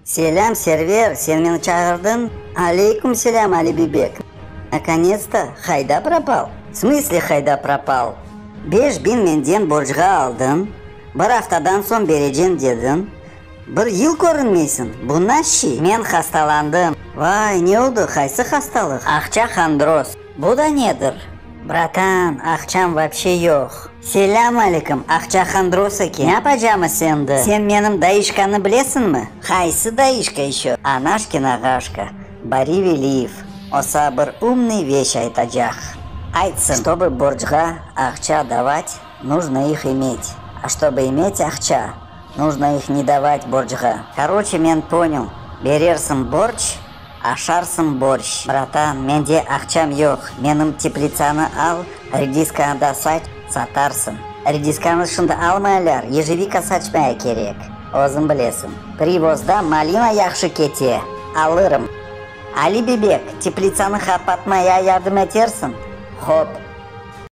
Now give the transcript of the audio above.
Selâm, Server, sen meni çağırdıñ? Aleyküm selâm, Ali Bibek. Nakonetsto, qayda propal? V smısle qayda propal? 5000 menden borcğa aldıñ, bir aftadan soñ berecem dediñ, bir yıl körünmeysiñ, bu naşi? Men hastalandım. Vay, ne oldı, qaysı hastalıq? Aqça hondroz. Bu da nedir? Bratan, aqçam vapşe yoq. Selâm aleyküm, aqça hondroz eken. Ne yapacamız endi? Sen menim daişkanı bilesiñmi? Qaysı daişka eşo? Anaşkin ağaşka, Bari Veliyev, o saa bir umnıy veş aytacaq. Aytsın. Ştobı borcğa aqça davat, nujno ih imet. A ştobı imet aqça, nujno ih ne davat borcğa. Karoçe, men ponyal, berersiñ borc, Aşarsıñ borşç. Bratan, mende aqçam yoq, menim teplitsanı al, rediskanı da saç, satarsıñ. Rediskanı şimdi almaylar, yejevika saçmaya kerek. Özüñ bilesiñ. Privozda malina yahşı kete, alırım. Ali bebek, teplitsanı qapatmaya yardım etersiñ? Hop.